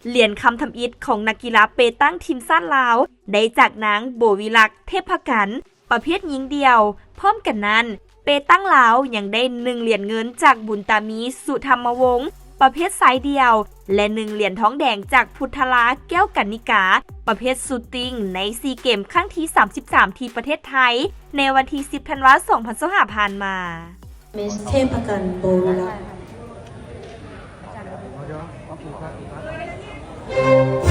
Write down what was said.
ຫຼຽນຄຳທຳອິດຂອງນັກກິລາເປຕັງທີມຊາດລາວ ໄດ້ຈາກນາງ ໂບວິລັກ ເທບພະກັນ ປະເພດຍິງດ່ຽວ. ພ້ອມກັນນັ້ນ, ເປຕັງລາວຍັງໄດ້ໜຶ່ງຫຼຽນເງິນຈາກບຸນຕາມີ ສຸທຳມະວົງ ປະເພດຊາຍດ່ຽວ ແລະ ໜຶ່ງຫຼຽນທອງແດງຈາກພຸດທະລາ ແກ້ວກັນນິກາ ປະເພດຊູດຕິງ ໃນຊີເກມຄັ້ງທີສາມສິບສາມ ທີ່ປະເທດໄທ ໃນວັນທີສິບ ທັນວາ ສອງພັນຊາວຫ້າ ຜ່ານມາ. ມິສເທພະກັນ ໂບວິລັກ. ເ